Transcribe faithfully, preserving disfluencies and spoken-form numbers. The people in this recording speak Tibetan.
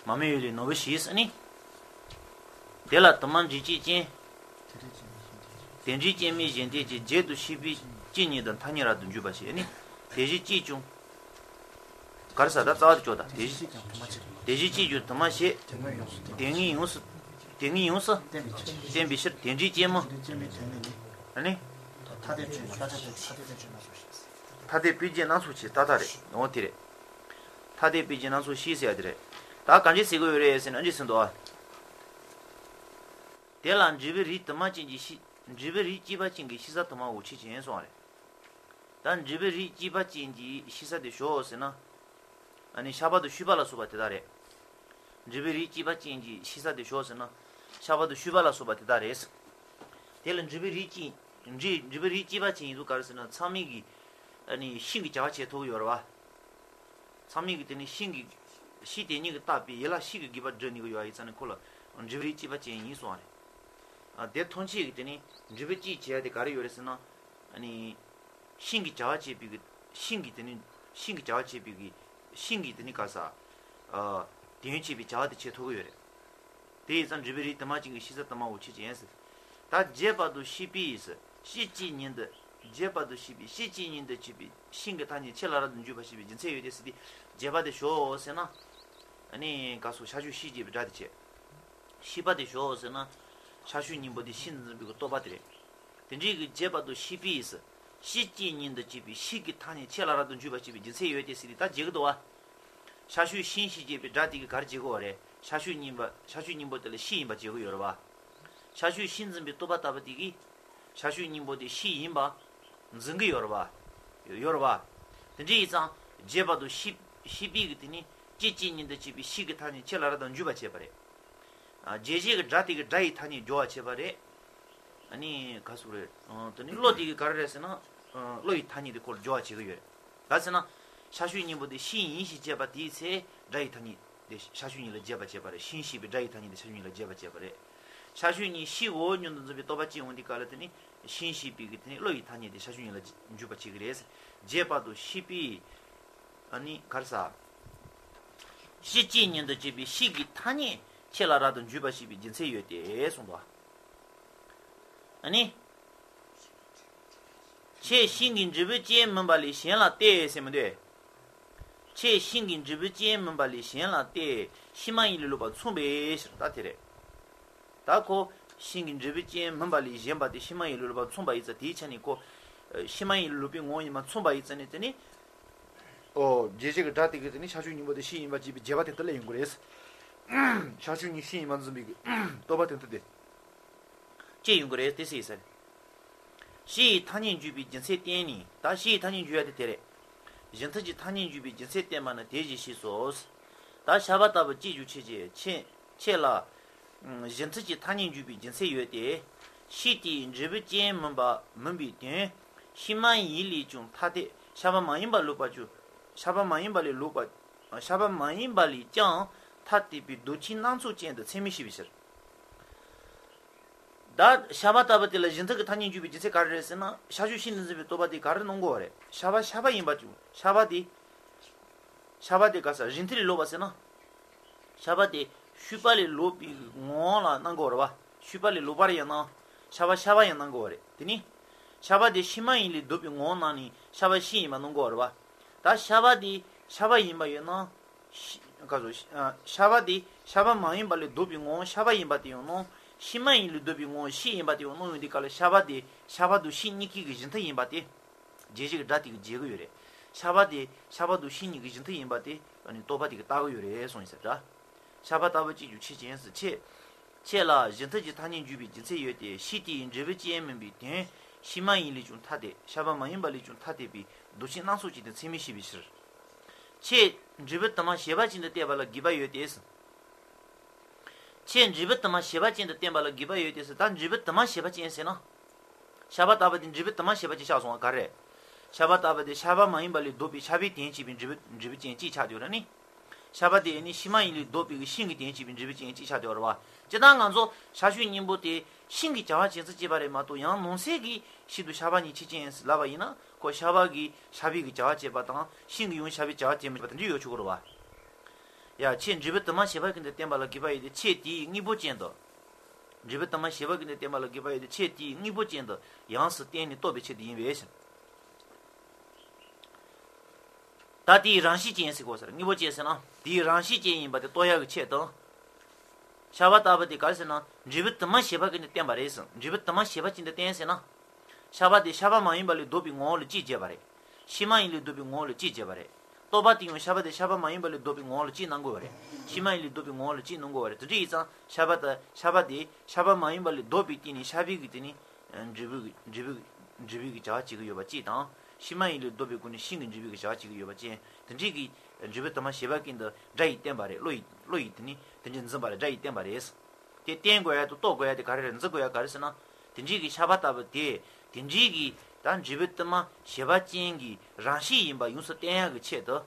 མ་མི་ཡུལ་ལས་ནོར་བུ་ཞིག་ནི། དེ་ལ་དུ་མ་འབྲས་སྐྱེས་ཅན། དེ་འབྲས་སྐྱེས་མའི་གཞན་དོན་གྱི་རྗེས་སུ་ཤེས་པའི་སྐྱེ་གཉིས་དང་ཐ་སྙད་རབ་ཏུ་འཇུག་པ་ཞེས་ནི། དེ་བཞིན་སྐྱེས་ཀྱང་། གར་ས་ད་རྩ་བ་དུ་ཅོག་ད་དེ་བཞིན། དེ་བཞིན་སྐྱེས་ཀྱང་དུ་མ་བྱེད། དེ་སྔོན་ཡོངས་སུ། དེ་སྔོན་ཡོངས་སུ། བསྟན་པའི་ཕྱིར་དེ་འབྲས་སྐྱེས་མ། ཨ་ནི། ཐ་དད་དཔེ་རྒྱན་སྣ་ཚོགས་ཆེ་ཏག་ཏག་རེད། འོ་དེ་རེད། ཐ་དད་དཔེ་རྒྱན་སྣ་ཚོགས་ཤིག་ཟེར་ཡ་དེ་རེད། ད་གང་ཅི་ཟེར་གི་ཡོད་རེད་ཟེར་ན་ཨ་ཅི་ཟེར་འདུག་ཨ། དེ་ལ་འབྲས་བུའི་རིགས་དུ་མ་ཅན་གྱི་ཤེས། འབྲས་བུའི་རིགས་སྐྱེས་པ་ཅན་གྱི་ཤེས་བྱ་དུ་མའོ་ཆོས་ཅན་གསུངས་པ་རེད། ད་འབྲས་བུའི་རིགས་སྐྱེས་པ་ཅན་གྱི་ཤེས་བྱ་དེ་ཞོག་ཟེར་ན། ཨ་ནི་ཤ་བ་དང་ཤུས་པ་ལ་སོགས་པ་དེ་དག་རེད། འབྲས་བུའི་རིགས་སྐྱེས་པ་ཅན་གྱི་ཤེས་བྱ་དེ་ཞོག་ཟེར་ན། ཤ་བ་དང་ཤུས་པ་ལ་སོགས་པ་དེ་དག་རེད། དེ་ལ་འབྲས་བུའི་རིགས་སྐྱེས། འབྲས་འབྲས་བུའི་རིགས་སྐྱེས་པ་ཅན་ཡིན་དུས་ག་རེ་ཟེར་ན་ཚང་མས་ཀྱི། ཨ་ནི་ཤིང་གི་བྱ་བ་བྱེད་ཐུབ་ཀྱི་ཡོད་རེད་བ། ཚང་མས་ཀྱི་དེ་ནི་ཤིང་གི། ཤིང་དེ་ཉིད་ཀྱིས་བཏགས་པའི་ཡན་ལག་ཤིང་གི་དགེ་བ་སྒྲུབ་ནུས་ཀྱི་ཡོད་པ་ཡིན་ཙང་ནི་ཁོ་ལ་འབྲས་བུའི་རིགས་སྐྱེས་པ་ཅན་ཡིན་གསུངས་པ་རེད། ཨ་དེ་མཐོང་ཆོས་ཀྱི་དེ་ནི་འབྲས་བུ་སྐྱེད་བྱེད་ཡ་དེ་ག་རེ་ཡོད་རེད་ཟེར་ན། ཨ་ནི། ཤིང་གི་བྱ་བ་བྱེད་པའི་གི། ཤིང་གི་དེ་ནི། ཤིང་གི་བྱ་བ་བྱེད་པའི་གི། ཤིང་གི་དེ་ནི་ག་ས། ཨ། དོན་བྱེད་པའི་བྱ་བ་དེ་བྱེད་ཐུབ་ཀྱི་ཡོད་རེད། དེ་ཡིན་ཙང་འབྲས་བུའི་རིགས་དུ་མ་ཅན་གྱི་ཤེས་བྱ་དུ་མའོ་ཆོས་ཅན་ཟེར། ད་རྗེས་དཔག་ཏུ་ཤེས་པས་ཟེར། ཤེས་བྱེད་ཉིད་དུ། རྗེས་དཔག་ཏུ་ཤེས་པས་ཤེས་བྱེད་ཉིད་དུ་བྱེད་པའི་ཤིང་གི་ཐ་སྙད་ཆོས་ལ་རབ་ཏུ་འཇུག་པ་ཞེས་པའི་རྒྱུ་མཚན་ཡོད་དེ་ཟེར་ཏེ། རྗེས་དཔག་དེ་ཞོག་ཟེར་ན། ཨ་ནི་ག་སོ་ཤ་ཤུ་ཤེས་བྱེད་པའི་སྒྲ་དེ་བྱེད། ཤེས་པ་དེ་ཞོག་ཟེར་ན། ཤ་ཤུ་གཉིས་པོ་དེ་ཤིང་འཛིན་པའི་རྟོག་པ་དེ་རེད། དེ་འདྲའི་གི་རྗེས་དཔག་ཏུ་ཤེས་པས་ཟེར། ཤེས་བྱེད་ཉིད་དུ་བྱེད་པའི་ཤིང་གི་ཐ་སྙད་ཆོས་ལ་རབ་ཏུ་འཇུག་པ་ཞེས་པའི་རྒྱུ་མཚན་ཡོད་དེ་ཟེར་ཏེ་ད་བྱེད་ཀྱི་འདུག་བ། ཤ་ཤུའི་ཤིང་ཞེས་བྱེད་པའི་སྒྲ་དེ་གིས་ག་རེ་བྱེད་ཀྱི་ཡོད་རེད། ཤ་ཤུ་གཉིས་པ་ཤ་ཤུ་གཉིས་པོ་དེ་ལ་ཤིང་ཡིན་པ་བྱེད་ཀྱི་ཡོད་རེད་བ། ཤ་ཤུའི་ཤིང་འཛིན་པའི་རྟོག་པ་ལྟ་བུ་དེ་གིས། ཤ་ཤུ་གཉིས་པོ་དེ་ཤིང་ཡིན་པ། འཛིན་གྱི་ཡོད་རེད་བ། ཡོད་རེད་བ། དེ་འདྲ་ཡིན་ཙང་། རྗེས་དཔག་ཏུ་ཤེས་ཤེས་པའི་གི་དེ་ནི། ཤེས་བྱེད་ཉིད་དུ་བྱེད་པའི་ཤིང་གི་ཐ་སྙད་ཆོས་ལ་རབ་ཏུ་འཇུག་པར་བྱེད་པ་རེད། ཨ་རྗེས་བྱེད་ཀྱི་སྒྲ་དེ་གིས་སྒྲ་ཡི་ཐ་སྙད་སྦྱོར་བར་བྱེད་པ་རེད། ཨ་ནི་ག་སུ་རེད། ཨ་དེ་ནི་བློ་དེ་གིས་ག་རེ་རེད་ཟེར་ན། ཨ་བློ་ཡི་ཐ་སྙད་དེ་ཁོ་ལ་སྦྱོར་བར་བྱེད་ཀྱི་ཡོད་རེད། ག་ཟེར་ན། ཤ་ཤུ་གཉིས་པོ་དེ་ཤིང་ཡིན་ཞེས་བྱས་པ་དེའི་ཚེ་སྒྲ་ཡི་ཐ་སྙད་དེ་ཤ་ཤུ་གཉིས་ལ་བྱེད་པར་བྱེད་པ་རེད། ཤིང་ཞེས་པའི་སྒྲ་ཡི་ཐ་སྙད་དེ་ཤ་ཤུ་གཉིས་ལ་བྱེད་པར་བྱེད་པ་རེད། ཤ་ཤུ་གཉིས་ཤིང་འོག་མངོན་དུ་འཛིན་པའི་རྟོག་པ་ཅན་འོང་དུས་སྐབས་ལ་དེ་ནི། ཤིང་ཞེས་པའི་གི་དེ་ནི་བློ་ཡི་ཐ་སྙད་དེ་ཤ་ཤུ་གཉིས་ལ་འཇུག་པར་བྱེད་ཀྱི་རེད། རྗེས་དཔག་ཏུ་ཤེས་པས། ཨ་ནི་ག་རེ་ཟེར། ཤེས་བྱེད་ཉིད་དུ་བྱེད་པའི་ཤིང་གི་ཐ་སྙད་ཆོས་ལ་རབ་ཏུ་འཇུག་པ་ཞེས་པའི་རྒྱུ་མཚན་ཡོད་དེ་གསུངས་པ། ཨ་ནི། ཆོས་ཤིང་གི་འབྲས་བུ་ཅན་མིན་པ་ལས་གཞན་ལ་སྟེ་ཟེར་མི་འདུག་ཆོས་ཤིང་གི་འབྲས་བུ་ཅན་མིན་པ་ལས་གཞན་ལ་སྟེ། ཤིང་མ་ཡིན་ལས་ལོག་པར་མཚུངས་པའི་ཕྱིར་ད་དེ་རེད། ད་ཁོ་ཤིང་གི་འབྲས་བུ་ཅན་མིན་པ་ལས་གཞན་པ་དེ་ཤིང་མ་ཡིན་ལས་ལོག་པར་མཚུངས་པ་ཡིན་ཙང་དེའི་ཆ་ནས་ཁོ། ཤིང་མ་ཡིན་ལས་ལོག་པའི་ངོ་བོ་ཡིན་པ་མཚུངས་པ་ཡིན་ཙང་ནས་དེ་ནི། ཨོ། རྗེས་བྱེད་ཀྱི་སྒྲ་དེ་གིས་དེ་ནི་ཤ་ཤུ་གཉིས་པོ་དེ་ཤིང་ཡིན་པར་བྱེད་པའི་རྗེས་དཔག་དེ་ལྟར་ལས་ཡོང་གི་རེད། ཤ་ཤུ་གཉིས་ཤིང་ཡིན་པར་འཛིན་པའི་རྟོག་པ་དེ་ལྟར་དེ། ཅི་ཡོང་གི་རེད་དེ་སྲིད་ཟེར། ཤིང་ཡི་ཐ་སྙད་འཇུག་པའི་རྒྱུ་མཚན་བསྟན་ནས་ད་ཤིང་ཡི་ཐ་སྙད་འཇུག་ཡ་དེ་དེ་རེད། གཞི་མཐུན་གྱི་ཐ་སྙད་འཇུག་པའི་རྒྱུ་མཚན་བསྟན་པ་ནི་དེ་བཞིན་ཞེས་སོ། ད་ཤ་བ་ལྟ་བུ་སྐྱེས་འཇུག་ཆོས་ཅན། ཆོས་ལ། གཞི་མཐུན་གྱི་ཐ་སྙད་འཇུག་པའི་རྒྱུ་མཚན་ཡོད་དེ། ཤིང་དེའི་འབྲས་བུ་ཅན་མིན་པ་མིན་པའི་དོན། ཤིང་མ་ཡིན་ལས་ཀྱང་ཐ་དད་ཤ་བ་མ་ཡིན་པ་ལོག་པར་ཀྱང་། ཤ་བ་མ་ཡིན་པ་ལས་ལོག་པ། ཤ་བ་མ་ཡིན་པ་ལས་ཀྱང་ཐ་དད་པའི་མདོ་ཆོས་སྣ་ཚོགས་ཅན་དུ་ཚད་མས་ཤེས་པའི་ཕྱིར། ད་ཤ་བ་ལྟ་བུ་དེ་ལ་གཞི་མཐུན་གྱི་ཐ་སྙད་འཇུག་པའི་རྒྱུ་མཚན་ག་རེ་རེད་ཟེར་ན། ཤ་ཤུ་ཤིང་དུ་འཛིན་པའི་རྟོག་པ་དེ་ག་རེ་གནང་གི་ཡོད་རེད། ཤ་བ་ཤ་བ་ཡིན་པ་ཅུང་ཤ་བ་དེ། ཤ་བ་དེ་ག་ས་གཞི་མཐུན་ལས་ལོག་པ་ཟེར་ན། ཤ་བ་དེ་ཤུས་པ་ལས་ལོག་པའི་ངོ་བོ་ལ་སྣང་གི་ཡོད་རེད་བ། ཤུས་པ་ལས་ལོག་པར་ཡང་སྣང་། ཤ་བ་ཤ་བ་ཡང་སྣང་གི་ཡོད་རེད། དེ་ནི། ཤ་བ་དེ་ཤིང་མ་ཡིན་ལས་ལྡོག་པའི་ངོ་བོ་སྣང་ནས་ཤ་བ་ཤིང་ཡིན་པ་སྣང་གི་ཡོད་རེད་བ། ད་ཤ་བ་དེ་ཤ་བ་ཡིན་པ་ཡོད་ན། ཤི་ག་ཚོད་ཤ་ཤ་བ་དེ་ཤ་བ་མ་ཡིན་པ་ལས་ལྡོག་པའི་ངོ་བོ་ཤ་བ་ཡིན་པ་དེ་ཡང་སྣང་། ཤིང་མ་ཡིན་ལས་ལྡོག་པའི་ངོ་བོ་ཤིང་ཡིན་པ་དེ་ཡང་སྣང་ཡོང་དུས་སྐབས་ལ་ཤ་བ་དེ་ཤ་བ་དང་ཤིང་གཉིས་ཀའི་གི་གཞི་མཐུན་ཡིན་པ་དེ། རྗེས་བྱེད་ཀྱི་སྒྲ་དེ་གིས་འཇལ་གྱི་ཡོད་རེད། ཤ་བ་དེ་ཤ་བ་དང་ཤིང་གཉིས་ཀྱི་གཞི་མཐུན་ཡིན་པ་དེ་ཨ་ནི་རྟོག་པ་དེ་གིས་བཏགས་ཀྱི་ཡོད་རེད་གསུངས་ཡིན་ཟེར་འདྲ། ཤ་བ་ལྟ་བུ་སྐྱེས་འཇུག་ཆོས་ཅན་ཟེར་ཆོས། ཆོས་ལ་གཞི་མཐུན་གྱི་ཐ་སྙད་འཇུག་པའི་རྒྱུ་མཚན་ཡོད་དེ། ཤིང་དེའི་འབྲས་བུ་ཅན་མིན་པའི་དོན། ཤིང་མ་ཡིན་ལས་ཀྱང་ཐ་དད་ཤ་བ་མ་ཡིན་པ་ལས་ཀྱང་ཐ་དད་པའི་མདོ་ཆོས་སྣ་ཚོགས་ཅན་དུ་ཚད་མས་ཤེས་པའི་ཕྱིར། ཆོས་འབྲས་བུ་དུ་མ་བྱེད་པ་ཅན་དུ་བསྟན་པ་ལ་དགོས་པ་ཡོད་དེ་ཟེར། ཆོས་འབྲས་བུ་དུ་མ་བྱེད་པ་ཅན་དུ་བསྟན་པ་ལ་དགོས་པ་ཡོད་དེ་ཟེར། ད་འབྲས་བུ་དུ་མ་བྱེད་པ་ཅན་ཟེར་ན། ཤ་བ་ལྟ་བུ་དེ་འབྲས་བུ་དུ་མ་བྱེད་པ་ཅན་ཆགས་སོང་བ་ག་རེ། ཤ་བ་ལྟ་བུ་དེ་ཤ་བ་མ་ཡིན་པ་ལས་ལྡོག་པའི་ཤ་བའི་དོན་བྱེད་པའི་འབྲས་བུ་འབྲས་བུ་ཅན་གཅིག་ཆགས་ཡོད་རེད་ནི། ཤ་བ་དེ་ནི་ཤིང་མ་ཡིན་ལས་ལྡོག་པའི་ཤིང་གི་དོན་བྱེད་པའི་འབྲས་བུ་ཅན་གཅིག་ཆགས་ཡོད་རེད་བ། སྤྱིར་བཏང་ང་ཚོ་ཤ་ཤུ་གཉིས་པོ་དེ་ཤིང་གི་བྱ་བ་བྱེད་ཚུལ་གཅིག་པ་རེད་མ་གཏོགས་ཡང་ནང་གསེས་ཀྱི་ཤིང་དང་ཤ་བ་གཉིས་ཆོས་ཅན་ལབ་པ་ཡིན་ན་ཁོ་ཤ་བ་གིས་ཤ་བའི་གི་བྱ་བ་བྱེད་པ་དང་ཤིང་གིས་ཡང་ཤ་བའི་བྱ་བ་བྱེད་མི་བྱེད་པ་དེ་འདྲ་ཡོད་ཆོག་གི་རེད་བ། ཡ། ཆོས་འབྲས་བུ་དུ་མ་བྱས་པ་ཀུན་ཏུ་བསྟན་པ་ལ་དགོས་པ་ཡོད་དེ། ཆོས་དེའི་དངོས་པོ་ཅན་དུ། འབྲས་བུ་དུ་མ་བྱས་པ་ཀུན་ཏུ་བསྟན་པ་ལ་དགོས་པ་ཡོད་དེ། ཆོས་དེའི་དངོས་པོ་ཅན་དུ་ཡོངས་སུ་བསྟན་ནས་རྟོགས་པའི་ཆེད་དུ་ཡིན་པས་ཟེར། ད་དེའི་རང་བཞིན་ཅན་ཟེར་གོ་ཟེར། དངོས་པོ་ཅན་ཟེར་ན་དེའི་རང་བཞིན་ཅན་ཡིན་པ་དེ་རྟོགས་ཡག་གི་ཆེད་དུ། ཤ་བ་ལྟ་བུ་དེ་ག་རེ་ཟེར་ན་འབྲས་བུ་དུ་མ་བྱས་པ་ཀུན་ཏུ་བསྟན་པ་རེད་ཟེར། འབྲས་བུ་དུ་མ་བྱས་པ་ཅན་དུ་བསྟན་ཟེར་ན། ཤ་བ་དེ་ཤ་བ་མ་ཡིན་པ་ལས་ལྡོག་པའི་ངོ་བོ་ལ་གཅིག་བྱས་པ་རེད། ཕྱི་མ་ཡིན་ལས་ལྡོག་པའི་ངོ་བོ་ལ་གཅིག་བྱས་པ་རེད། རྟོག་པ་དེ་ཡང་ཤ་བ་དེ་ཤ་བ་མ་ཡིན་པ་ལས་ལྡོག་པའི་ངོ་བོ་ལ་གཅིག་སྣང་དགོས་པ་རེད། ཕྱི་མ་ཡིན་ལས་ལྡོག་པའི་ངོ་བོ་ལ་གཅིག་སྣང་དགོས་པ་རེད། དེ་འདྲ་ཡིན་ཙང་ཤ་བ་དང་ཤ་བ་དེ་ཤ་བ་མ་ཡིན་པ་ལས་ལྡོག་པའི་སྟེང་ནས་ཤ་བའི་གི་སྟེང་ནས་འབྲས་བུ་གི་འབྲས་བུ་གི་འབྲས་བུ་གི་བྱ་བ་བྱེད་ཀྱི་ཡོད་པ་གཅིག་དང་། ཕྱི་མ་ཡིན་ལས་ལྡོག་པའི་སྒོ་ནས་ཤིང་གི་འབྲས་བུ་གི་བྱ་བ་བྱེད་ཀྱི་ཡོད་པ་ཅན་དེ་འདྲའི་གི་འབྲས་བུ་དུ་མ་བྱས་པ་ཀུན་ཏུ་སྒྲ་ཡིས་བསྟན་པ་རེད། བློ་ཡིས་བློ་ཡིས་དེ་ནི་དེ་འདྲའི་འཛིན་པ་རེད། སྒྲ་ཡིས་བསྟན་པ་རེད། དེ་བསྟན་དགོས་ཡ་དེ་རྟོགས་དགོས་ཡ་དེ་ག་རེ་རེད། འཛིན་དགོས་ཡ་ག་རེ་ཟེར་ན། དེ་འདྲའི་གི་ཤ་བ་ལྟ་བུ་དེ་དེ་འདྲའི་གི་ད་འབྲས་བུ་དུ་མ་བྱས་པ་ཅན་གྱི་རང་བཞིན་ཡིན་པ་ཡོངས་སུ་བསྟན་ཡ་གི་ཆེད་དུ་